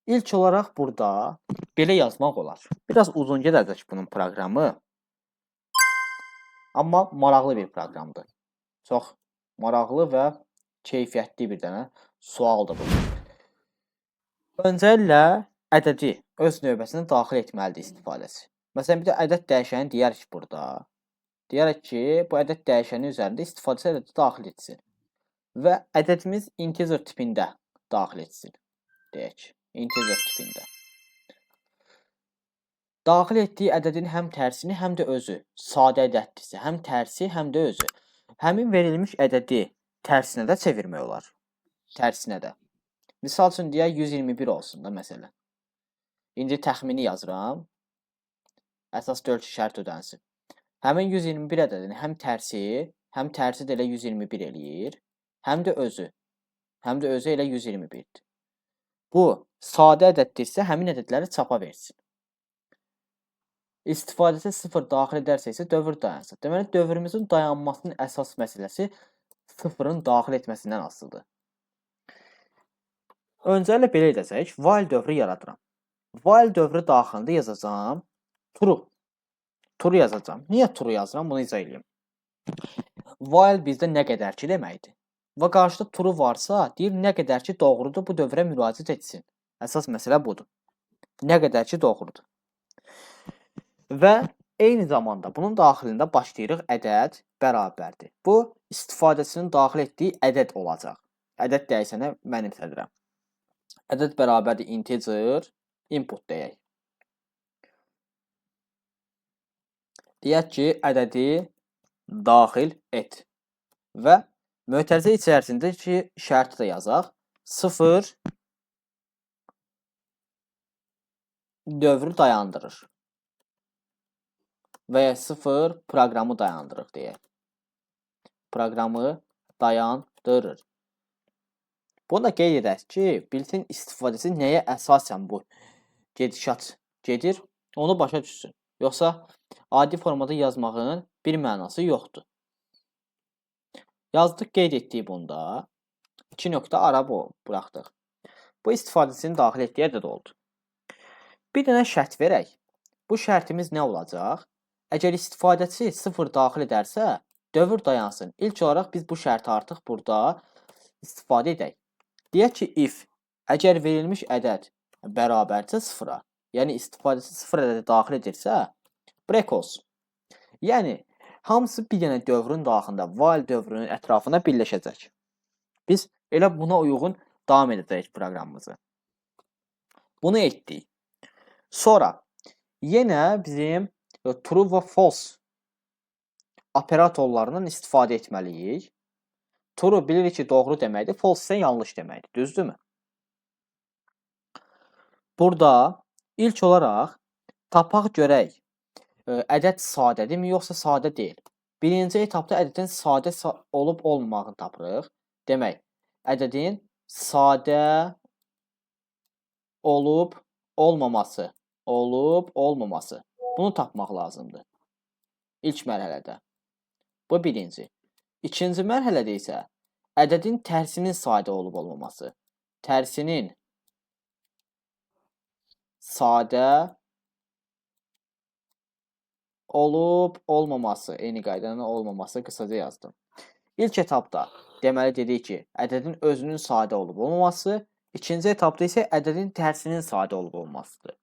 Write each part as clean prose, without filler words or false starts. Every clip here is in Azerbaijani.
İlk olaraq burada belə yazmaq olar. Biraz uzun gedəcək bunun proqramı. Amma maraqlı bir proqramdır. Çox maraqlı və keyfiyyətli bir dənə sualdır bu. Öncəliklə ədədi öz növbəsində daxil etməlidir istifadəçi. Məsələn, bir də ədəd dəyişəni deyərik burada. Deyərik ki, bu ədəd dəyişəni üzərində istifadəçi ədədi daxil etsin. Və ədədimiz integer tipində daxil etsin. Deyək, integer tipində. Daxil etdiyi ədədin həm tərsini, həm də özü. Sadə ədəddirsə, həm tərsi, həm də özü. Həmin verilmiş ədədi tərsinə də çevirmək olar. Tərsinə də. Misal üçün deyək 121 olsun da məsələn. İndi təxmini yazıram. Əsas deyil ki, şərt ödənsin. Həmin 121 ədədini həm tərsi də elə 121 eləyir, həm də özü. Həm də özü elə 121-dir. Bu sadə ədəddirsə, həmin ədədləri çapa versin. İstifadəçi 0 daxil edərsə isə dövr dayansın. Deməli, dövrümüzün dayanmasının əsas məsələsi 0-ın daxil etməsindən asılıdır. Öncəliklə belə edəcəyik. While dövrü yaradıram. While dövrü daxilində yazacağam true. True yazacağam. Niyə true yazıram? Bunu izah edeyim. While bizdə nə qədər ki deməkdir. Və qarşıda true varsa, deyir nə qədər ki doğrudur, bu dövrə müraciət etsin. Əsas məsələ budur. Nə qədər ki doğrudur. Və eyni zamanda bunun daxilində başlayırıq ədəd bərabərdir. Bu, istifadəçinin daxil etdiyi ədəd olacaq. Ədəd dəyişənə mənimsədirəm. Ədəd bərabərdir integer input deyək. Deyək ki, ədədi daxil et. Və mötərizə içərisindəki şərti də yazaq. 0 dövrü dayandırır. Və ya 0 proqramı dayandırır deyək. Proqramı dayandırır. Bunu da qeyd edək ki, bilsin istifadəçi nəyə əsasən bu gedişat gedir, onu başa düşsün. Yoxsa adi formada yazmağın bir mənası yoxdur. Yazdıq, qeyd etdik bunda. 2 nöqtə ara buraxdıq. Bu istifadəçinin daxil etdiyi ədəd oldu. Bir dənə şərt verək. Bu şərtimiz nə olacaq? Əgər istifadəçi 0 daxil edərsə, dövr dayansın. İlk olaraq biz bu şərti artıq burada istifadə edək. Deyək ki, if əgər verilmiş ədəd bərabərdirsə 0-a, yəni istifadəçi 0 ədədi daxil edirsə, break olsun. Yəni, hamısı bir dənə dövrün daxilində, while dövrünün ətrafında birləşəcək. Biz elə buna uyğun davam edəcəyik proqramımızı. Bunu etdik. Sonra, yenə bizim true və false operatorlarından istifadə etməliyik. True bilirik ki, doğru deməkdir, false isə yanlış deməkdir, düzdürmü? Burada ilk olaraq tapaq görək, ədəd sadədirmi, yoxsa sadə deyil? Birinci etapda ədədin sadə olub olmamağını tapırıq. Demək, ədədin sadə olub olmaması, Bunu tapmaq lazımdır ilk mərhələdə. Bu birinci. İkinci mərhələdə isə ədədin tərsinin sadə olub olmaması. Tərsinin sadə olub olmaması, eyni qaydanın olmaması qısaca yazdım. İlk etapda deməli dedik ki, ədədin özünün sadə olub olmaması, ikinci etapda isə ədədin tərsinin sadə olub olmamasıdır.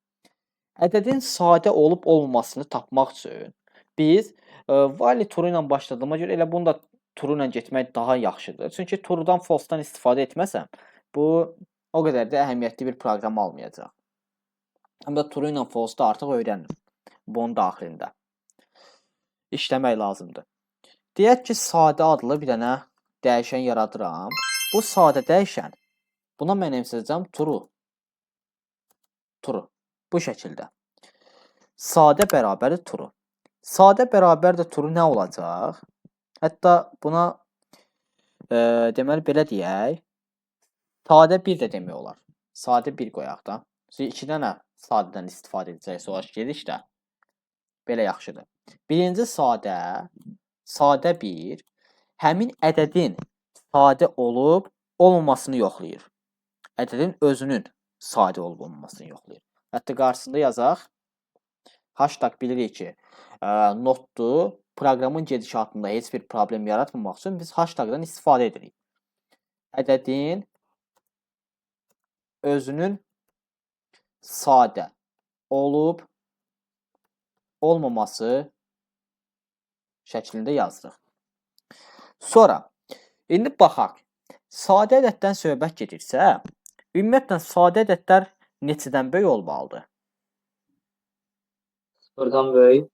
Ədədin sadə olub olmamasını tapmaq üçün biz while true ilə başladığıma görə elə bunu da true ilə getmək daha yaxşıdır. Çünki true-dan false-dan istifadə etməsəm, bu o qədər də əhəmiyyətli bir proqram almayacaq. Həm də true ilə false-da artıq öyrənim bunun daxilində. İşləmək lazımdır. Deyək ki, sadə adlı bir dənə dəyişən yaradıram. Bu sadə dəyişən, buna mənimsəyəcəm true. True. Bu şəkildə. Sadə bərabərdir true. Sadə bərabərdir true nə olacaq? Hətta buna deməli belə deyək. Sadə 1 də demək olar. Sadə 1 qoyaq da. Çünki 2 dənə sadədən istifadə edəcək sonra gedişdə. Belə yaxşıdır. Birinci sadə, sadə 1 həmin ədədin sadə olub olmamasını yoxlayır. Ədədin özünün sadə olub olmamasını yoxlayır. Hətta qarşısında yazaq. Hashtag bilirik ki, notdur. Proqramın gedişatında heç bir problem yaratmamaq üçün biz hashtagdan istifadə edirik. Ədədin özünün sadə olub olmaması şəklində yazırıq. Sonra, indi baxaq. Sadə ədəddən söhbət gedirsə, ümumiyyətlə sadə ədədlər neçədən böyük olmalıdır? 0-dan böyük.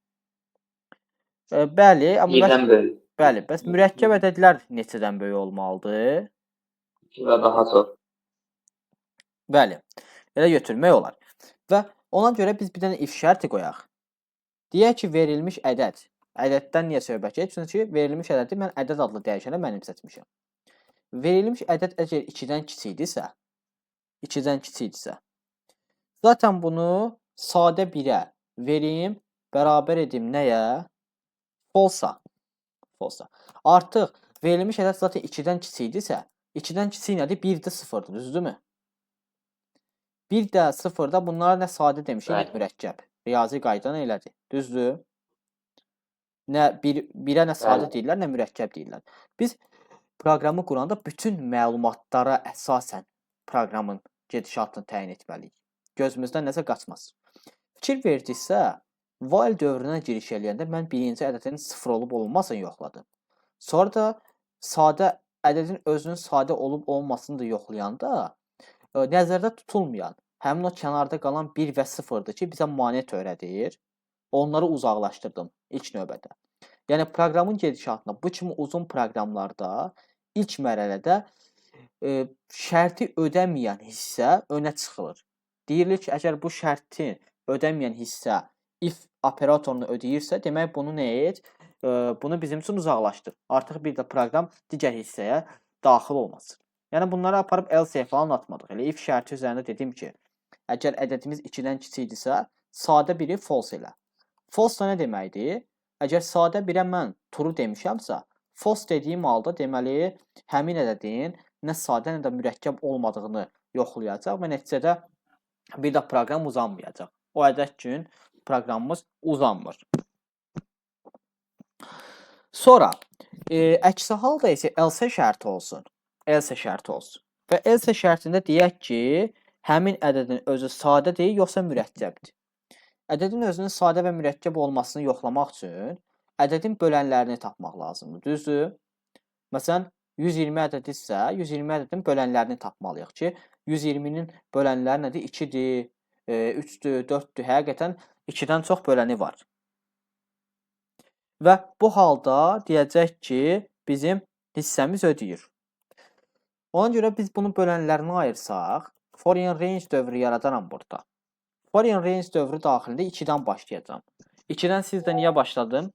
Bəli, amma 1-dən böyük. Bəli, bəs mürəkkəb ədədlər neçədən böyük olmalıdır? 2 və daha çox. Bəli, elə götürmək olar. Və ona görə biz bir dənə if şərti qoyaq. Deyək ki, verilmiş ədəd. Ədəddən niyə söhbət gedir? Çünki verilmiş ədədi mən ədəd adlı dəyişənə mənimsətmişəm. Verilmiş ədəd əgər 2-dən kiçikdirsə, 2-dən kiçikdirsə, zaten bunu sadə 1-ə verim, bərabər edim nəyə? False-a. False-a. Artıq verilmiş ədəd zaten 2-dən kiçikdirsə, 2-dən kiçik nədir? 1 də 0-dır, düzdürmü? 1 də 0-da bunlara nə sadə demişik, nə mürəkkəb. Riyazi qaydan elədir. Düzdür? Nə birə nə sadə deyirlər, nə mürəkkəb deyirlər. Biz proqramı quranda bütün məlumatlara əsasən proqramın gedişatını təyin etməliyik. Gözümüzdən nəsə qaçmaz. Fikir verdiksə, while dövrünə giriş eləyəndə mən birinci ədədin 0 olub olmamasını yoxladım. Sonra da sadə ədədin özünün sadə olub olmasını da yoxlayanda nəzərdə tutulmayan, həmin o kənarda qalan 1 və 0-dır ki, bizə mane törədir. Onları uzaqlaşdırdım ilk növbədə. Yəni proqramın gedişatında bu kimi uzun proqramlarda ilk mərhələdə şərti ödəməyən hissə önə çıxılır. Deyilir ki, əgər bu şərti ödəməyən hissə if operatorunu ödəyirsə, demək bunu nə et? Bunu bizim üçün uzaqlaşdır. Artıq bir də proqram digər hissəyə daxil olmasın. Yəni bunları aparıb else falan atmadıq. Elə if şərti üzərində dedim ki, əgər ədədimiz 2-dən kiçikdirsə, sadə 1-i false elə. False da nə deməkdir? Əgər sadə 1-ə mən true demişəmsə, false dediyim halda deməli həmin ədədin nə sadə nə də mürəkkəb olmadığını yoxlayacaq və nəticədə bir də proqram uzanmayacaq. O ədəd üçün proqramımız uzanmır. Sonra əksi halda isə else şərti olsun. Else şərti olsun. Və else şərtində deyək ki, həmin ədədin özü sadədir, yoxsa mürəkkəbdir. Ədədin özünün sadə və mürəkkəb olmasını yoxlamaq üçün ədədin bölənlərini tapmaq lazımdır. Düzdür? Məsələn, 120 ədədidirsə, 120 ədədin bölənlərini tapmalıyıq ki, 120-nin bölənləri nədir? 2-dir, 3-dür, 4-dür. Həqiqətən 2-dən çox böləni var. Və bu halda deyəcək ki, bizim hissəmiz ödəyir. Ona görə biz bunu bölənlərinə ayırsaq, for in range dövrü yaradaram burada. For in range dövrü daxilində 2-dən başlayacağam. 2-dən siz də niyə başladım?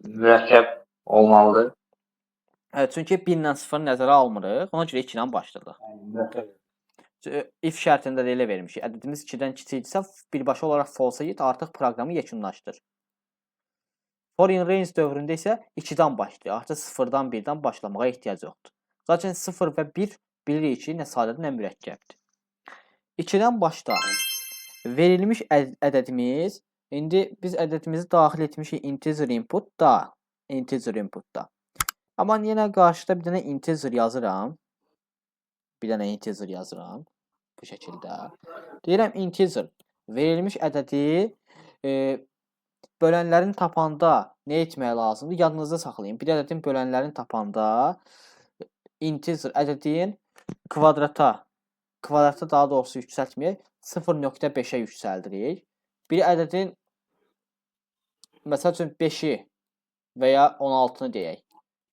Mürəkkəb olmalıdır. Evet, çünki 1 ilə 0-ı nəzərə almırıq. Ona görə 2-dən başladıq. Mürəkkəb. If şərtində də elə vermişik. Ədədimiz 2-dən kiçikdirsə, birbaşa olaraq false-a get, artıq proqramı yekunlaşdır. For in range dövründə isə 2-dən başlayır. Artıq 0-dan 1-dən başlamağa ehtiyac yoxdur. Zaten 0 və 1 bilirik ki, nə sadədir, nə mürəkkəbdir. 2-dən başla. Verilmiş ədədimiz, indi biz ədədimizi daxil etmişik integer input-da, integer input-da. Amma yenə qarşıda bir dənə integer yazıram. Bir dənə integer yazıram bu şəkildə. Deyirəm integer verilmiş ədədi bölənlərini tapanda nə etmək lazımdır? Yadınızda saxlayın. Bir ədədin bölənlərini tapanda integer ədədin kvadrata daha doğrusu yüksəltməyək, 0.5-ə yüksəldirik. Bir ədədin məsəl üçün 5-i və ya 16-nı deyək.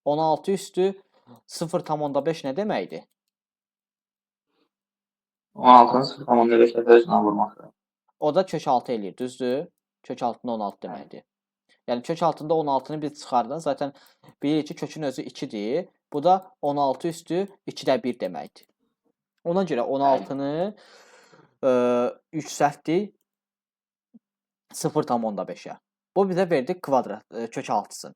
16 üstü 0,5 nə deməkdir? 16-nı 0,5 dəfə özünə vurmaqdır. O da kök 6 eləyir, düzdür? Kök altında 16 deməkdir. Yəni kök altında 16-nı biz çıxardın. Zaten bilirik ki, kökün özü 2-dir. Bu da 16 üstü 2-də 1 deməkdir. Ona görə 16-nı yüksəltdik 0,5-ə. Bu bizə verdi kvadrat kök 6-sını.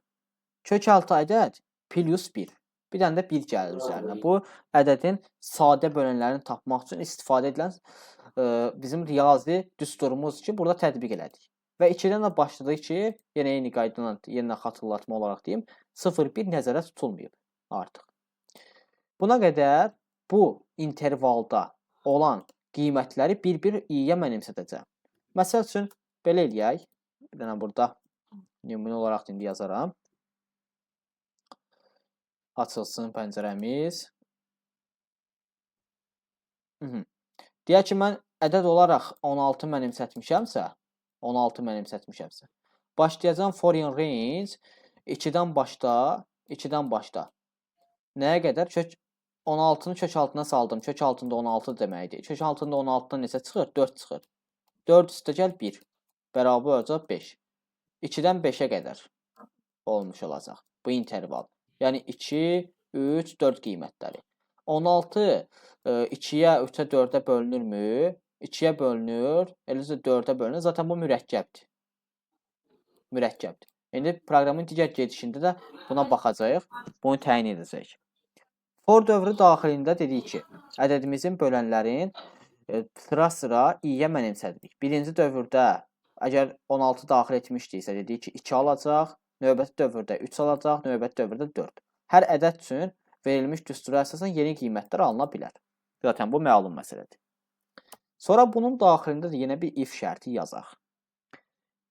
Kök 6 ədəd plus 1. Bir dənə də 1 gəlir üzərinə. Bu ədədin sadə bölənlərini tapmaq üçün istifadə edilən bizim riyazi düsturumuz ki, burada tətbiq elədik. Və 2-dən də başladıq ki, yenə eyni qaydadan, yenə xatırlatma olaraq deyim, 0,1 nəzərə tutulmayıb artıq. Buna qədər bu intervalda olan qiymətləri bir-bir i-yə mənimsədəcəm. Məsəl üçün, belə eləyək. Bir dənə burada nümunə olaraq indi yazaram. Açılsın pəncərəmiz. Deyək ki, mən ədəd olaraq 16 mənimsətmişəmsə, 16 mənimsətmişəmsə, başlayacağam for in range 2-dən başda, 2-dən başda. Nəyə qədər? Kök 16-nı kök altına saldım. Kök altında 16 deməkdir. Kök altında 16-dan neçə çıxır? 4 çıxır. 4 üstəgəl 1 bərabər olacaq 5. 2-dən 5-ə qədər olmuş olacaq bu interval. Yəni 2, 3, 4 qiymətləri. 16 2-yə, 3-ə, 4-ə bölünürmü? 2-yə bölünür, eləcə 4-ə bölünür. Zaten bu mürəkkəbdir. Mürəkkəbdir. İndi proqramın digər gedişində də buna baxacağıq, bunu təyin edəcəyik. For dövrü daxilində dedik ki, ədədimizin bölənlərin sıra-sıra i-yə mənimsədirik. Birinci dövrdə əgər 16 daxil etmişdiksə, dedik ki, 2 alacaq, növbəti dövrdə 3 alacaq, növbəti dövrdə 4. Hər ədəd üçün verilmiş düstura əsasən yeni qiymətlər alına bilər. Zaten bu məlum məsələdir. Sonra bunun daxilində də yenə bir if şərti yazaq.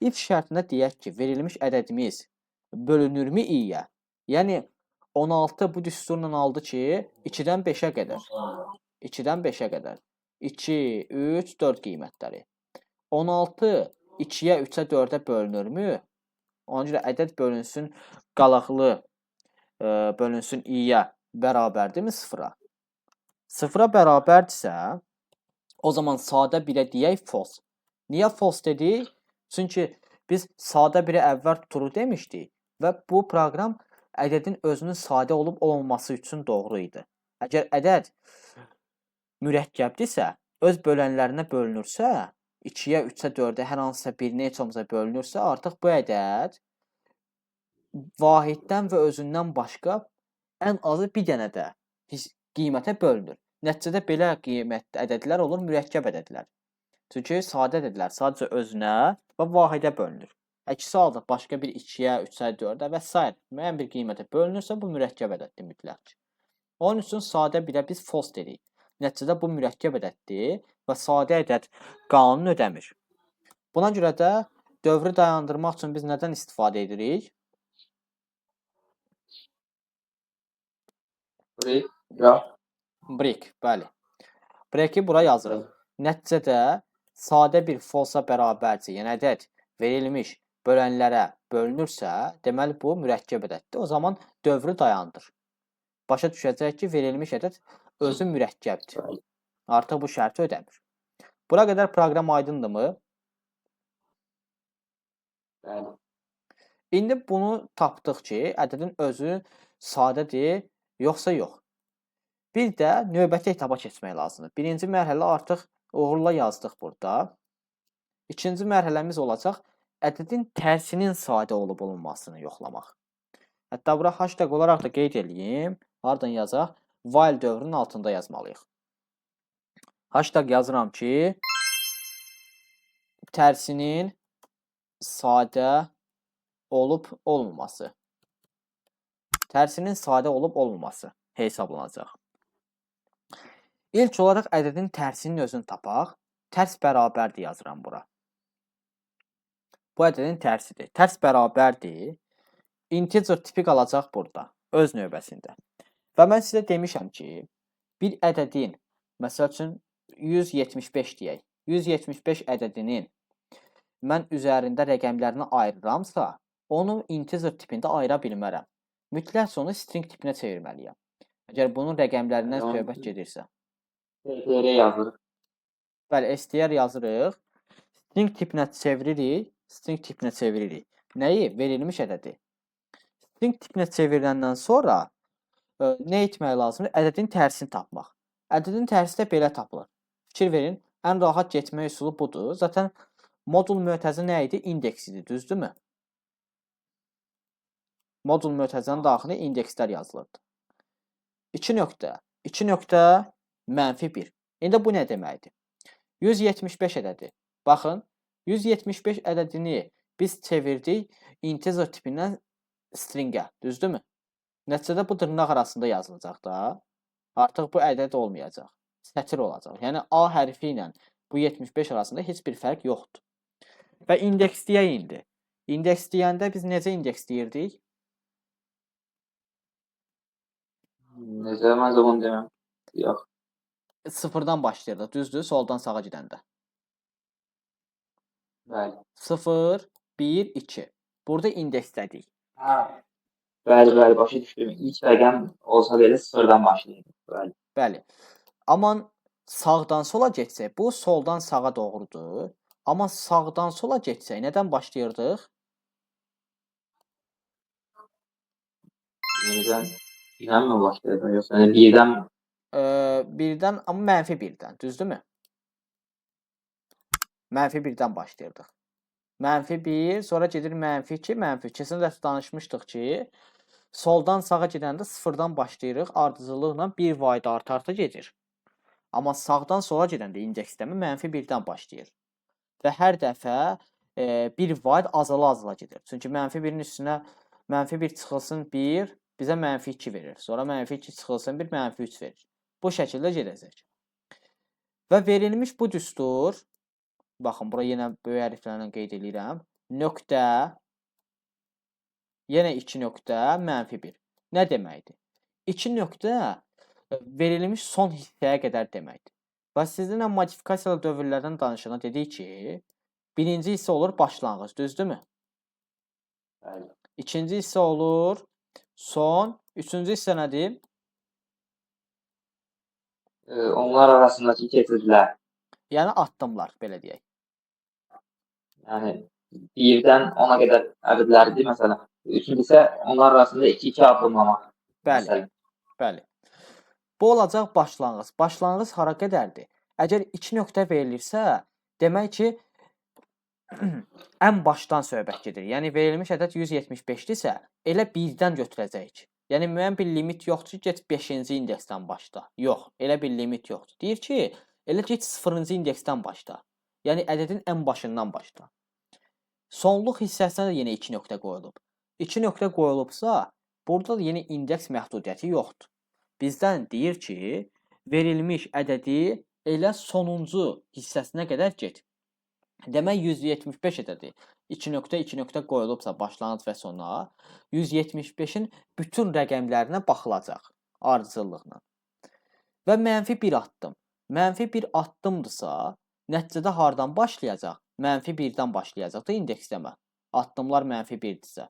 If şərtində deyək ki, verilmiş ədədimiz bölünürmü i-yə? Yəni 16 bu düsturla aldı ki, 2-dən 5-ə qədər. 2-dən 5-ə qədər. 2, 3, 4 qiymətləri. 16 2-yə, 3-ə, 4-ə bölünürmü? Ona görə ədəd bölünsün qalaqlı bölünsün i-yə bərabərdirmi 0-a? 0-a bərabərdirsə, o zaman sadə 1-ə deyək false. Niyə false dedik? Çünki biz sadə 1-ə əvvəl true demişdik və bu proqram ədədin özünün sadə olub olmaması üçün doğru idi. Əgər ədəd mürəkkəbdirsə, öz bölənlərinə bölünürsə, 2-yə, 3-ə, 4-ə, hər hansısa birinə heç olmasa bölünürsə, artıq bu ədəd vahiddən və özündən başqa ən azı bir dənə də qiymətə bölünür. Nəticədə belə qiymətli ədədlər olur mürəkkəb ədədlər. Çünki sadə ədədlər sadəcə özünə və vahidə bölünür. Əksi halda başqa bir 2-yə, 3-ə, 4-ə və s. müəyyən bir qiymətə bölünürsə, bu mürəkkəb ədəddir mütləq. Onun üçün sadə 1-ə biz false dedik. Nəticədə bu mürəkkəb ədəddir və sadə ədəd qanunu ödəmir. Buna görə də dövrü dayandırmaq üçün biz nədən istifadə edirik? Break. Break, bəli. Break-i bura yazırıq. Nəticədə sadə bir false-a bərabərdirsə, yəni ədəd verilmiş bölənlərə bölünürsə, deməli bu mürəkkəb ədəddir. O zaman dövrü dayandır. Başa düşəcək ki, verilmiş ədəd özü mürəkkəbdir. Artıq bu şərti ödəmir. Bura qədər proqram aydındırmı? Bəli. İndi bunu tapdıq ki, ədədin özü sadədir, yoxsa yox. Bir də növbəti etapa keçmək lazımdır. Birinci mərhələ artıq uğurla yazdıq burada. İkinci mərhələmiz olacaq ədədin tərsinin sadə olub olunmasını yoxlamaq. Hətta bura hashtag olaraq da qeyd eləyim. Hardan yazaq? While dövrünün altında yazmalıyıq. Hashtag yazıram ki, tərsinin sadə olub olmaması. Tərsinin sadə olub olmaması hesablanacaq. İlk olaraq ədədin tərsinin özünü tapaq. Tərs bərabərdir yazıram bura. Bu ədədin tərsidir. Tərs bərabərdir. Integer tipi qalacaq burada, öz növbəsində. Və mən sizə demişəm ki, bir ədədin, məsəl üçün 175 deyək. 175 ədədinin mən üzərində rəqəmlərini ayırıramsa, onu integer tipində ayıra bilmərəm. Mütləq onu string tipinə çevirməliyəm. Əgər bunun rəqəmlərindən söhbət gedirsə. STR yazırıq. Bəli, STR yazırıq. String tipinə çeviririk. String tipinə çeviririk. Nəyi? Verilmiş ədədi. String tipinə çevriləndən sonra nə etmək lazımdır? Ədədin tərsini tapmaq. Ədədin tərsi də belə tapılır. Fikir verin, ən rahat getmək üsulu budur. Zaten modul mötərizə nə idi? İndeks idi, düzdürmü? Modul mötərizənin daxilinə indekslər yazılırdı. 2 nöqtə, 2 nöqtə, mənfi 1. İndi bu nə deməkdir? 175 ədədi. Baxın, 175 ədədini biz çevirdik integer tipindən stringə, düzdürmü? Nəticədə bu dırnaq arasında yazılacaq da. Artıq bu ədəd olmayacaq. Sətir olacaq. Yəni A hərfi ilə bu 75 arasında heç bir fərq yoxdur. Və indeksləyək indi. İndeksləyəndə biz necə indeksləyirdik? Necə? Mən də bunu deməm. Yox. Sıfırdan başlayırdıq, düzdür? Soldan sağa gedəndə. Bəli. 0, 1, 2. Burada indekslədik. Hə. Bəli, bəli, başa düşdüm. İlk rəqəm olsa belə sıfırdan başlayırdı. Bəli. Bəli. Aman sağdan sola getsək, bu soldan sağa doğrudur. Amma sağdan sola getsək, nədən başlayırdıq? Yenidən birdən mi başlayırdı? Yoxsa yəni birdən mi? Birdən, amma mənfi birdən, düzdürmü? Mənfi birdən başlayırdıq. Mənfi 1, sonra gedir mənfi 2, mənfi 3. Keçən dəfə danışmışdıq ki, soldan sağa gedəndə sıfırdan başlayırıq, ardıcıllıqla bir vahid arta-arta gedir. Amma sağdan sola gedəndə indeksləmə mənfi 1-dən başlayır. Və hər dəfə bir vahid azala-azala gedir. Çünki mənfi 1-in üstünə mənfi 1 çıxılsın 1, bizə mənfi 2 verir. Sonra mənfi 2 çıxılsın 1, mənfi 3 verir. Bu şəkildə gedəcək. Və verilmiş bu düstur, baxın, bura yenə böyük hərflərlə qeyd eləyirəm. Nöqtə, yenə 2 nöqtə, mənfi 1. Nə deməkdir? 2 nöqtə verilmiş son hissəyə qədər deməkdir. Və sizinlə modifikasiyalı dövrlərdən danışanda dedik ki, birinci hissə olur başlanğıc, düzdürmü? Bəli. İkinci hissə olur son, üçüncü hissə nədir? Onlar arasındakı keçidlər. Yəni addımlar, belə deyək. Yəni 1-dən 10-a qədər ədədlərdir məsələn. Üçüncü isə onlar arasında 2-2 addımlamaq. Bəli, Məsələn. Bəli. Bu olacaq başlanğıc. Başlanğıc hara qədərdir? Əgər 2 nöqtə verilirsə, demək ki, ən başdan söhbət gedir. Yəni verilmiş ədəd 175-dirsə, elə 1-dən götürəcəyik. Yəni müəyyən bir limit yoxdur ki, get 5-ci indeksdən başla. Yox, elə bir limit yoxdur. Deyir ki, elə get 0-cı indeksdən başla. Yəni ədədin ən başından başla. Sonluq hissəsinə də yenə 2 nöqtə qoyulub. 2 nöqtə qoyulubsa, burada da yenə indeks məhdudiyyəti yoxdur. Bizdən deyir ki, verilmiş ədədi elə sonuncu hissəsinə qədər get. Demək 175 ədədi 2 nöqtə 2 nöqtə qoyulubsa başlanğıc və sona 175-in bütün rəqəmlərinə baxılacaq ardıcıllıqla. Və mənfi 1 addım. Mənfi 1 addımdırsa, nəticədə hardan başlayacaq? Mənfi 1-dən başlayacaq da indeksləmə. Addımlar mənfi 1-dirsə.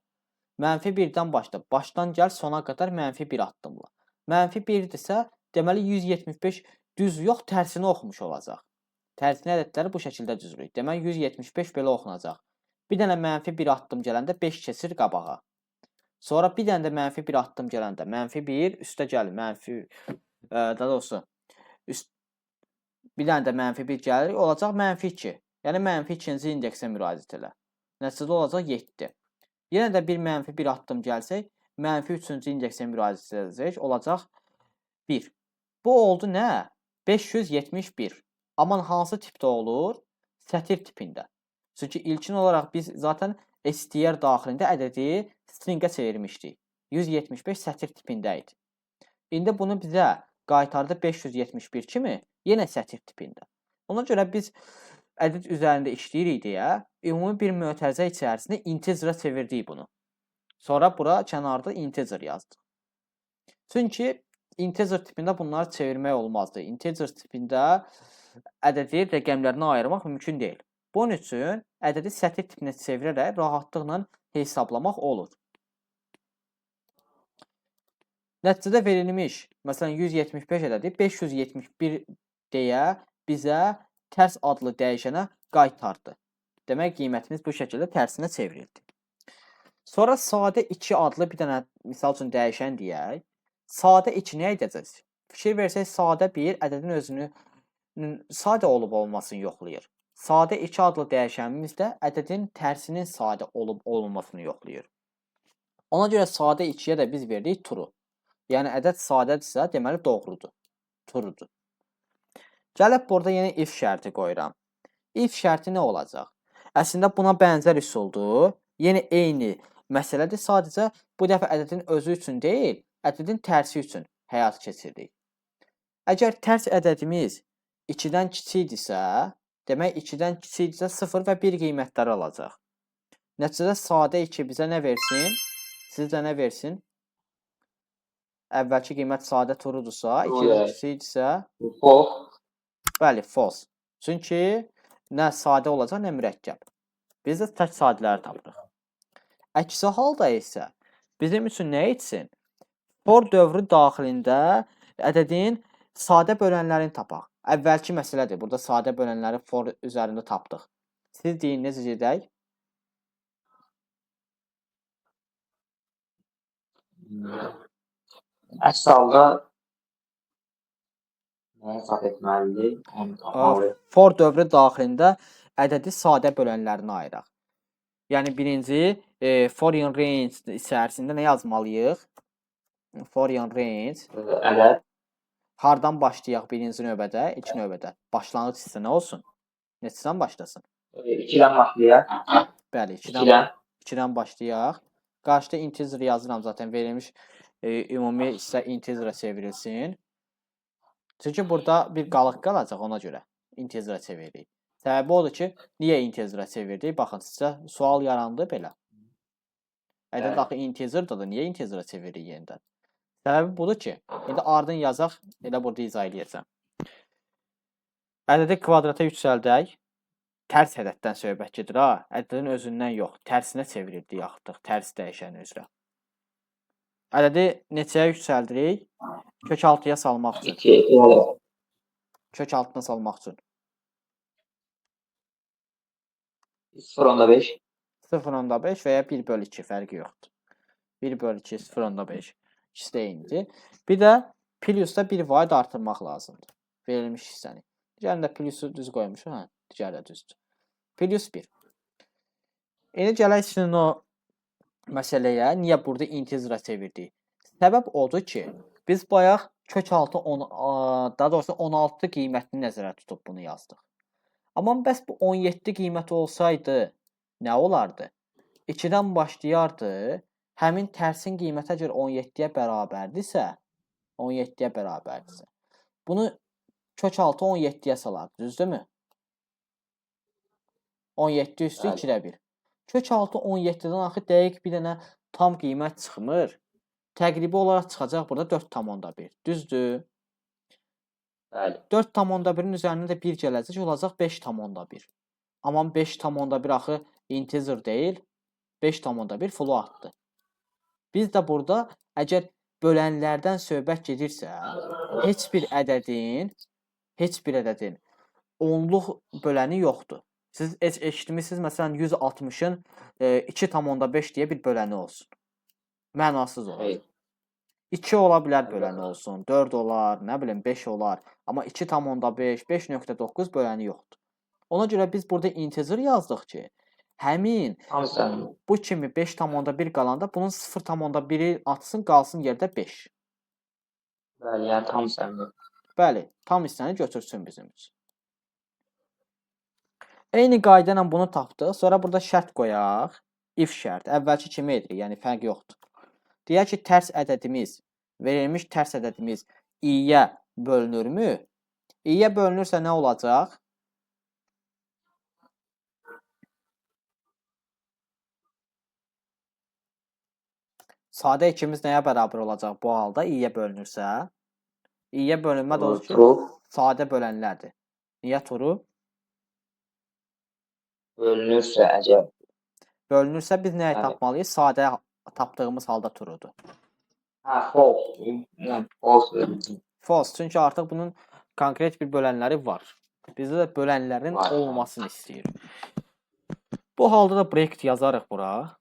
Mənfi 1-dən başla. Başdan gəl sona qədər mənfi 1 addımla. Mənfi 1-dirsə, deməli 175 düz yox, tərsinə oxumuş olacaq. Tərsinə ədədləri bu şəkildə düzürük. Deməli 175 belə oxunacaq. Bir dənə mənfi 1 addım gələndə 5 keçir qabağa. Sonra bir dənə də mənfi 1 addım gələndə mənfi 1 üstə gəlir, mənfi, daha doğrusu bir dənə də mənfi 1 gəlir, olacaq mənfi 2. Yəni mənfi 2-ci indeksə müraciət elə. Nəticədə olacaq 7. Yenə də bir mənfi 1 addım gəlsək, mənfi 3-cü indeksə müraciət edəcək, olacaq 1. Bu oldu nə? 571. Aman hansı tipdə olur? Sətir tipində. Çünki ilkin olaraq biz zaten STR daxilində ədədi stringə çevirmişdik. 175 sətir tipində idi. İndi bunu bizə qaytardı 571 kimi, yenə sətir tipində. Ona görə biz ədəd üzərində işləyirik deyə ümumi bir mötərizə içərisində integerə çevirdik bunu. Sonra bura kənarda integer yazdıq. Çünki integer tipində bunları çevirmək olmazdı. Integer tipində ədədi rəqəmlərinə ayırmaq mümkün deyil. Bunun üçün ədədi sətir tipinə çevirərək rahatlıqla hesablamaq olur. Nəticədə verilmiş, məsələn 175 ədədi 571 deyə bizə tərs adlı dəyişənə qaytardı. Demək qiymətimiz bu şəkildə tərsinə çevrildi. Sonra sadə 2 adlı bir dənə misal üçün dəyişən deyək. Sadə 2 nə edəcəyiz? Fikir versək sadə 1 ədədin özünü sadə olub olmasını yoxlayır. Sadə 2 adlı dəyişənimiz də ədədin tərsinin sadə olub olmamasını yoxlayır. Ona görə sadə 2-yə də biz verdik true. Yəni ədəd sadədirsə, deməli doğrudur. Truedur. Gəlib burada yenə if şərti qoyuram. If şərti nə olacaq? Əslində buna bənzər üsuldur. Yenə eyni məsələdir. Sadəcə bu dəfə ədədin özü üçün deyil, ədədin tərsi üçün həyata keçiririk. Əgər tərs ədədimiz 2-dən kiçikdirsə, demək 2-dən kiçikdirsə 0 və 1 qiymətləri alacaq. Nəticədə sadə 2 bizə nə versin? Sizcə nə versin? Əvvəlki qiymət sadə true'dursa, 2-dən kiçikdirsə, False. Bəli, false. Çünki nə sadə olacaq, nə mürəkkəb. Biz də tək sadələri tapırıq. Əksi halda isə bizim üçün nə etsin? For dövrü daxilində ədədin sadə bölənlərini tapaq. Əvvəlki məsələdir. Burada sadə bölənləri for üzərində tapdıq. Siz deyin, necə gedək? Əks halda nəyə hesab etməlidir? Onu tapmalıyıq. For dövrü daxilində ədədi sadə bölənlərinə ayıraq. Yəni birinci for in range içərisində nə yazmalıyıq? For in range. Ədəd. Hardan başlayaq birinci növbədə, ilk növbədə? Başlanğıc hissə nə olsun? Neçədən başlasın? 2-dən başlayaq. Bəli, 2-dən. 2-dən başlayaq. Qarşıda integer yazıram zaten verilmiş ümumi hissə integerə çevrilsin. Çünki burada bir qalıq qalacaq ona görə integerə çeviririk. Səbəbi odur ki, niyə integerə çevirdik? Baxın, sizə sual yarandı belə. Ədəd axı integerdir da, niyə integerə çeviririk yenidən? Səbəbi budur ki, indi ardın yazaq, elə burada izah eləyəcəm. Ədədi kvadrata yüksəldək. Tərs ədəddən söhbət gedir ha. Ədədin özündən yox, tərsinə çevrildik artıq, tərs dəyişən üzrə. Ədədi neçəyə yüksəldirik? Kök 6-ya salmaq üçün. 2, bəli. Kök altına salmaq üçün. 0.5. 0.5 və ya 1 bölü 2 fərqi yoxdur. 1 bölü 2, 0.5. İkisi də eynidir. Bir də plusda bir vahid artırmaq lazımdır. Verilmiş hissəni. Digərində plusu düz qoymuşuq. Hə, digəri də düzdür. Plus 1. İndi gələk sizin o məsələyə. Niyə burada integerə çevirdik? Səbəb odur ki, biz bayaq kök 6, 10, daha doğrusu 16 qiymətini nəzərə tutub bunu yazdıq. Amma bəs bu 17 qiyməti olsaydı nə olardı? 2-dən başlayardı. Həmin tərsin qiyməti əgər 17-yə bərabərdirsə, 17-yə bərabərdirsə, bunu kök 6 17-yə salardı, düzdürmü? 17 üstü 2-də 1. Kök 6 17-dən axı dəqiq bir dənə tam qiymət çıxmır. Təqribi olaraq çıxacaq burada 4,1. Düzdür? Bəli. 4,1-in üzərinə də 1 gələcək, olacaq 5,1. Amma 5,1 axı integer deyil, 5,1 floatdır. Biz də burada əgər bölənlərdən söhbət gedirsə, heç bir ədədin onluq böləni yoxdur. Siz heç eşitmisiniz, məsələn 160-ın 2,5 deyə bir böləni olsun. Mənasız olar. 2 ola bilər böləni olsun, 4 olar, nə bilim 5 olar. Amma 2,5, 5,9 böləni yoxdur. Ona görə biz burada integer yazdıq ki, həmin bu kimi 5,1 qalanda bunun 0,1-i atsın, qalsın yerdə 5. Bəli, yəni tam hissəni. Bəli, tam hissəni götürsün bizim üçün. Eyni qayda ilə bunu tapdıq. Sonra burada şərt qoyaq. If şərt. Əvvəlki kimi edirik, yəni fərq yoxdur. Deyək ki, tərs ədədimiz, verilmiş tərs ədədimiz i-yə bölünürmü? İ-yə bölünürsə nə olacaq? Sadə ikimiz nəyə bərabər olacaq bu halda i-yə bölünürsə? İ-yə bölünmə də odur ki, sadə bölənlərdir. Niyə true? Bölünürsə əgər. Bölünürsə biz nəyi tapmalıyıq? Sadə tapdığımız halda truedur. Hə, false. False. False. Çünki artıq bunun konkret bir bölənləri var. Bizdə də bölənlərin olmasını istəyir. Bu halda da break yazarıq bura.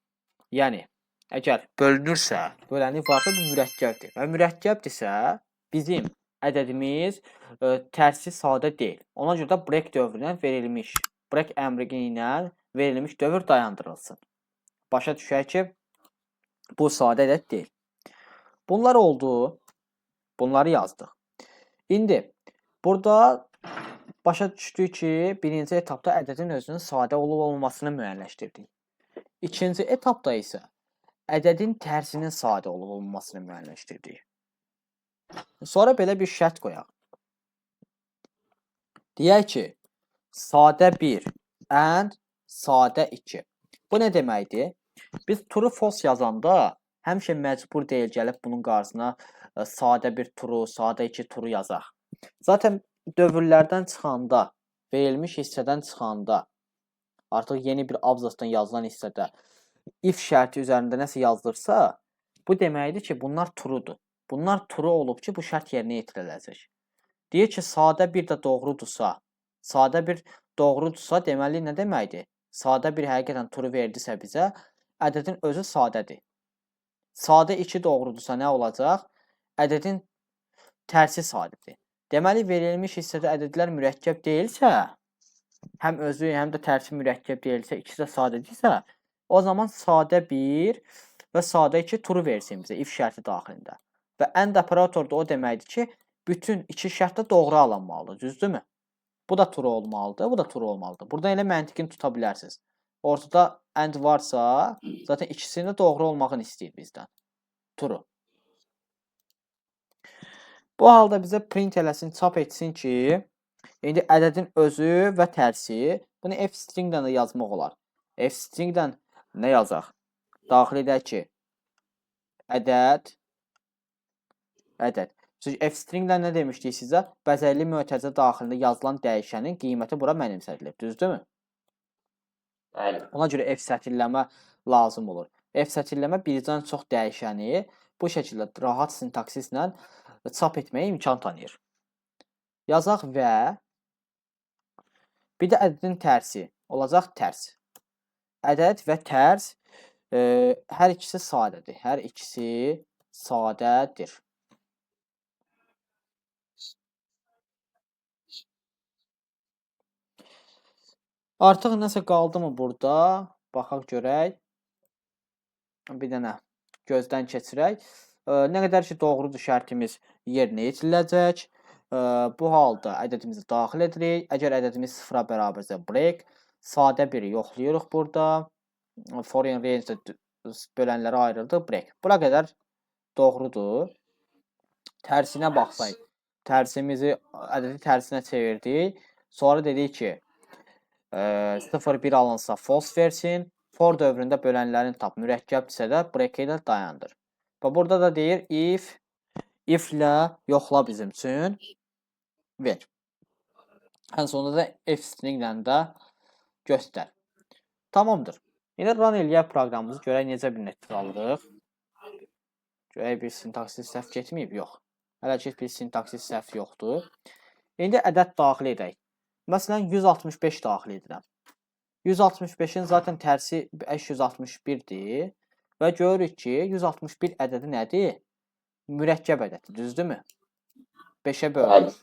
Yəni, əgər bölünürsə, böləni varsa bu mürəkkəbdir. Və mürəkkəbdirsə, bizim ədədimiz tərsi sadə deyil. Ona görə də break dövrünə verilmiş, break əmri ilə verilmiş dövr dayandırılsın. Başa düşək ki, bu sadə ədəd deyil. Bunlar oldu. Bunları yazdıq. İndi burada başa düşdük ki, birinci etapda ədədin özünün sadə olub olmamasını müəyyənləşdirdik. İkinci etapda isə ədədin tərsinin sadə olub olmamasını müəyyənləşdirdik. Sonra belə bir şərt qoyaq. Deyək ki, sadə 1 and sadə 2. Bu nə deməkdir? Biz true false yazanda həmişə məcbur deyil gəlib bunun qarşısına sadə 1 true, sadə 2 true yazaq. Zaten dövrlərdən çıxanda, verilmiş hissədən çıxanda, artıq yeni bir abzasdan yazılan hissədə if şərti üzərində nəsə yazılırsa, bu deməkdir ki, bunlar truedur. Bunlar true olub ki, bu şərt yerinə yetiriləcək. Deyir ki, sadə 1 də doğrudursa, sadə 1 doğrudursa, deməli nə deməkdir? Sadə 1 həqiqətən true verdisə bizə, ədədin özü sadədir. Sadə 2 doğrudursa nə olacaq? Ədədin tərsi sadədir. Deməli, verilmiş hissədə ədədlər mürəkkəb deyilsə, həm özü, həm də tərsi mürəkkəb deyilsə, ikisi də sadədirsə, o zaman sadə 1 və sadə 2 true versin bizə if şərti daxilində. Və and operator da o deməkdir ki, bütün iki şərt də doğru alınmalıdır, düzdürmü? Bu da true olmalıdır, bu da true olmalıdır. Buradan elə məntiqini tuta bilərsiniz. Ortada and varsa, zaten ikisinin də doğru olmağını istəyir bizdən. True. Bu halda bizə print eləsin, çap etsin ki, indi ədədin özü və tərsi, bunu f stringdən də yazmaq olar. F stringdən nə yazaq? Daxil edək ki, ədəd, ədəd. Çünki f stringdən nə demişdik sizə? Bəzəkli mötərizə daxilində yazılan dəyişənin qiyməti bura mənimsədilir. Düzdürmü? Bəli. Ona görə f sətirləmə lazım olur. F sətirləmə birdən çox dəyişəni bu şəkildə rahat sintaksislə çap etməyə imkan tanıyır. Yazaq və bir də ədədin tərsi olacaq tərs. Ədəd və tərs hər ikisi sadədir. Hər ikisi sadədir. Artıq nəsə qaldı mı burada? Baxaq görək. Bir dənə gözdən keçirək. Nə qədər ki doğrudur şərtimiz yerinə yetiriləcək. Bu halda ədədimizi daxil edirik. Əgər ədədimiz 0-a bərabərsə break. Sadə 1-i yoxlayırıq burada. For in range-də bölənlərə ayrıldı. Break. Bura qədər doğrudur. Tərsinə baxsaq, tərsimizi ədədi tərsinə çevirdik. Sonra dedik ki, 0-1 alınsa false versin. For dövründə bölənlərin tap mürəkkəbdirsə də break ilə dayandır. Və burada da deyir if, if-lə yoxla bizim üçün ver. Ən sonunda da f string-lə də göstər. Tamamdır. İndi run eləyək proqramımızı, görək necə bir nəticə alırıq. Görək bir sintaksis səhv getməyib, yox. Hələ ki bir sintaksis səhv yoxdur. İndi ədəd daxil edək. Məsələn, 165 daxil edirəm. 165-in zaten tərsi 561-dir. Və görürük ki, 161 ədədi nədir? Mürəkkəb ədəddir, düzdürmü? 5-ə bölünür.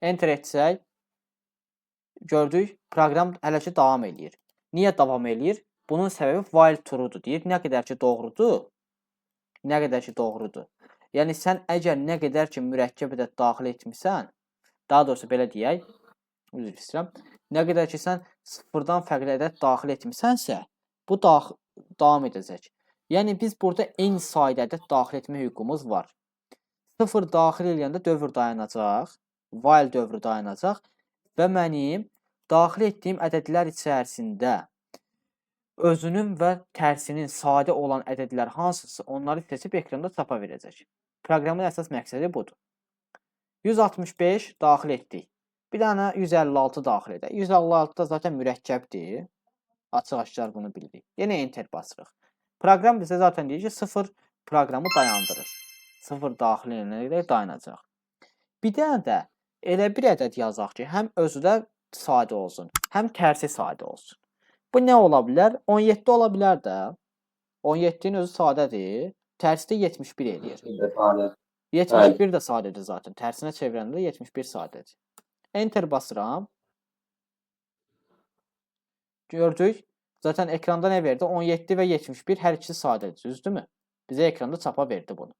Enter etsək, gördük, proqram hələ ki davam eləyir. Niyə davam eləyir? Bunun səbəbi while true-dur. Deyir, nə qədər ki doğrudur, nə qədər ki doğrudur. Yəni, sən əgər nə qədər ki mürəkkəb ədəd daxil etmisən, daha doğrusu belə deyək, üzr istəyirəm, nə qədər ki sən sıfırdan fərqli ədəd daxil etmisənsə, bu davam edəcək. Yəni, biz burada eyni sayda ədəd daxil etmə hüququmuz var. 0 daxil eləyəndə dövr dayanacaq, while dövrü dayanacaq və mənim daxil etdiyim ədədlər içərisində özünün və tərsinin sadə olan ədədlər hansısa onları seçib ekranda çapa verəcək. Proqramın əsas məqsədi budur. 165 daxil etdik. Bir dənə 156 daxil edək. 156 da zaten mürəkkəbdir. Açıq-aşkar bunu bilirik. Yenə enter basırıq. Proqram bizə zaten deyir ki, 0 proqramı dayandırır. 0 daxil edənə qədər dayanacaq. Bir dənə də elə bir ədəd yazaq ki, həm özü də sadə olsun, həm tərsi sadə olsun. Bu nə ola bilər? 17 ola bilər də. 17-nin özü sadədir. Tərsi də 71 eləyir. 71 də sadədir zaten. Tərsinə çevirəndə də 71 sadədir. Enter basıram. Gördük. Zaten ekranda nə verdi? 17 və 71 hər ikisi sadədir, düzdürmü? Bizə ekranda çapa verdi bunu.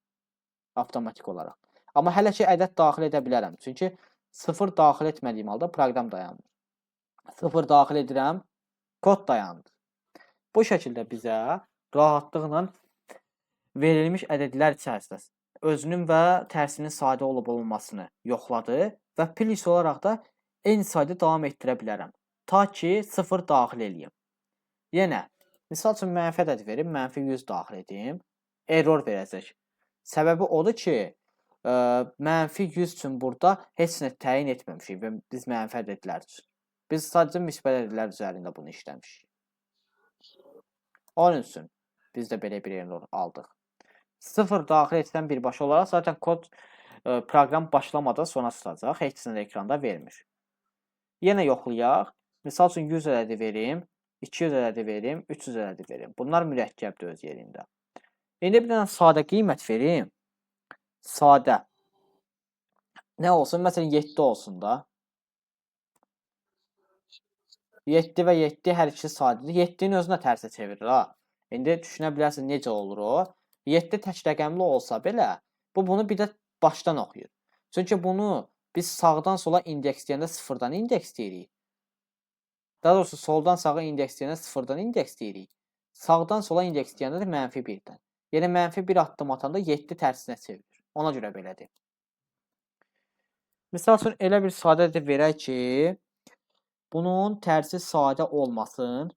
Avtomatik olaraq. Amma hələ ki ədəd daxil edə bilərəm. Çünki 0 daxil etmədiyim halda proqram dayanmır. 0 daxil edirəm, kod dayandı. Bu şəkildə bizə rahatlıqla verilmiş ədədlər içərisində özünün və tərsinin sadə olub olmamasını yoxladı və plus olaraq da eyni sayda davam etdirə bilərəm. Ta ki 0 daxil eləyim. Yenə, misal üçün mənfi ədəd verim, mənfi 100 daxil edim, error verəcək. Səbəbi odur ki, mənfi 100 üçün burada heç nə təyin etməmişik və biz mənfi ədədlər üçün. Biz sadəcə müsbət ədədlər üzərində bunu işləmişik. Onun üçün biz də belə bir error aldıq. 0 daxil etsəm birbaşa olaraq zaten kod proqram başlamadan sona çıxacaq. Heç nə də ekranda vermir. Yenə yoxlayaq. Misal üçün 100 ədədi verim, 200 ədədi verim, 300 ədədi verim. Bunlar mürəkkəbdir öz yerində. İndi bir dənə sadə qiymət verim. Sadə. Nə olsun? Məsələn 7 olsun da. 7 və 7 hər ikisi sadədir. 7-nin özünə tərsə çevirir ha. İndi düşünə bilərsən necə olur o. 7 tək rəqəmli olsa belə, bu bunu bir də başdan oxuyur. Çünki bunu biz sağdan sola indeksləyəndə sıfırdan indeksləyirik. Daha doğrusu soldan sağa indeksləyəndə sıfırdan indeksləyirik. Sağdan sola indeksləyəndə də mənfi 1-dən. Yəni mənfi 1 addım atanda 7 tərsinə çevirir. Ona görə belədir. Misal üçün elə bir sadə ədəd verək ki, bunun tərsi sadə olmasın.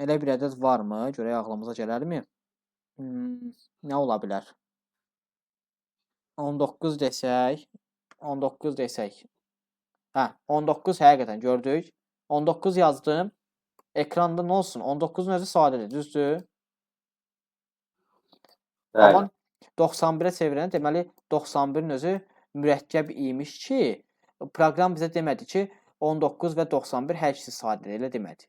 Elə bir ədəd varmı? Görək ağlımıza gələrmi? Nə ola bilər? 19 desək, 19 desək. Hə, 19 həqiqətən gördük. 19 yazdım. Ekranda nə olsun? 19-un özü sadədir, düzdür? Bəli. Amma 91-ə çevirəndə deməli 91-in özü mürəkkəb imiş ki, proqram bizə demədi ki, 19 və 91 hər ikisi sadədir, elə demədi.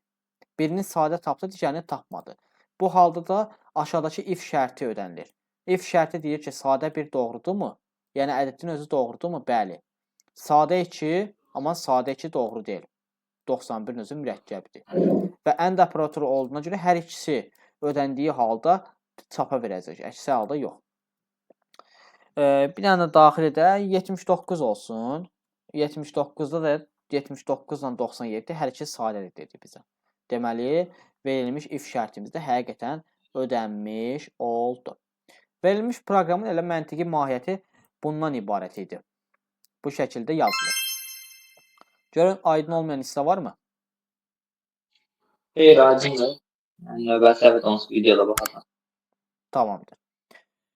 Birini sadə tapdı, digərini tapmadı. Bu halda da aşağıdakı if şərti ödənilir. If şərti deyir ki, sadə 1 doğrudurmu? Yəni ədədin özü doğrudurmu? Bəli. Sadə 2, amma sadə 2 doğru deyil. 91-in özü mürəkkəbdir. Və and operatoru olduğuna görə hər ikisi ödəndiyi halda çapa verəcək. Əksi halda yox. Bir dənə də daxil edək. 79 olsun. 79-da da 79 ilə 97 hər ikisi sadədir dedi bizə. Deməli, verilmiş if şərtimizdə həqiqətən ödənmiş oldu. Verilmiş proqramın elə məntiqi mahiyyəti bundan ibarət idi. Bu şəkildə yazılır. Görün, aydın olmayan hissə varmı? Xeyr, aydındır. Yəni, növbəti səfər onsuz videoda baxacağam. Tamamdır.